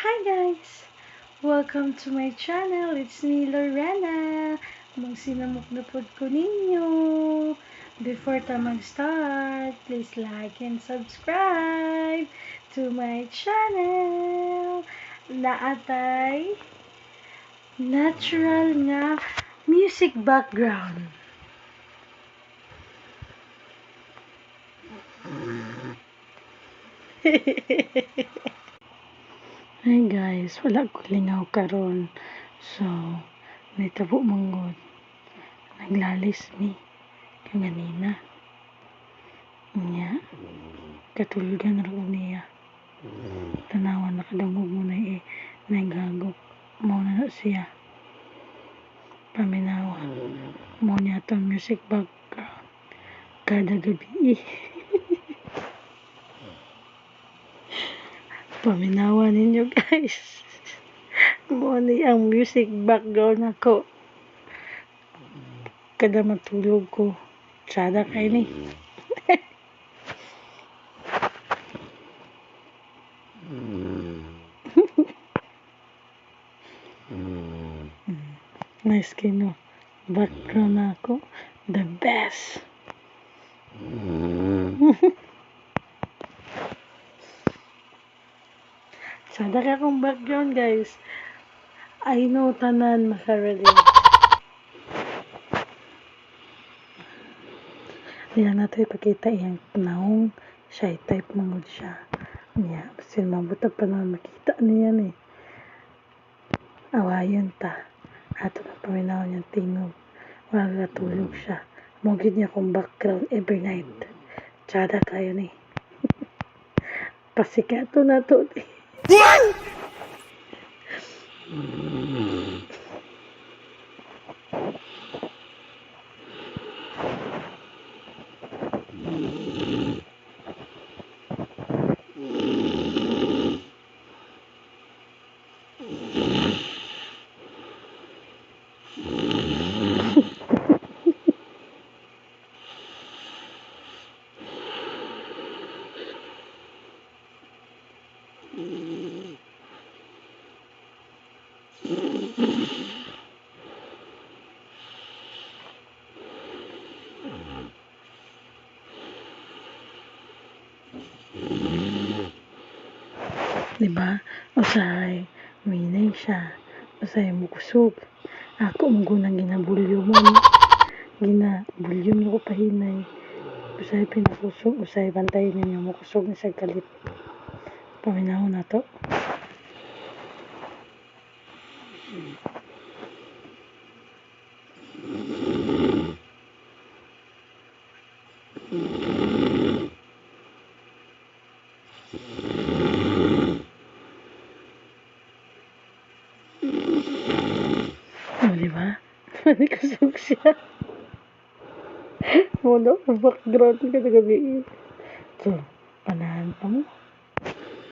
Hi guys! Welcome to my channel. It's me, Lorena. Magsinamok na pod ko ninyo. Before ta mag-start, please like and subscribe to my channel. Naatay natural nga music background. Hi guys, wala ko lingaw karon. So, nitabo manggod. Naglalis mi kanganina. Nya, katulgan ra ko niya. Tanawa nakadungog mo na eh, naghagok. Mao na na siya. Paminawa. Mao niya itong music background. Kada gabi. Paminawa ninyo guys. Mao ni ang music background nako. Kada matulog ko. Tsada kay ni. Nice kino. Background nako. The best. Tsada kay akong background guys. I know tanan makarelate. Diyan na to ipakita iyang naong shy type mangod siya. Niya, basin mabutag pa naman makita niya ni. Awayon ta. Ato na paminaw niyang tingog. Wala katulog siya. Mo gyud niya akong background every night. Tsada kayo ni. Pasikato na to. Diba? Usahay, minay siya. Usahay mukusog. Ako mong ginabulyumon. Ginabulyum ko pahinay. Usahay pinakusog. Usahay bantay ninyo mukusog ni sa kalit. Paminaw na to. O, diba? Manikusog siya. Muna, background ka na gabi. So, panahan pa mo.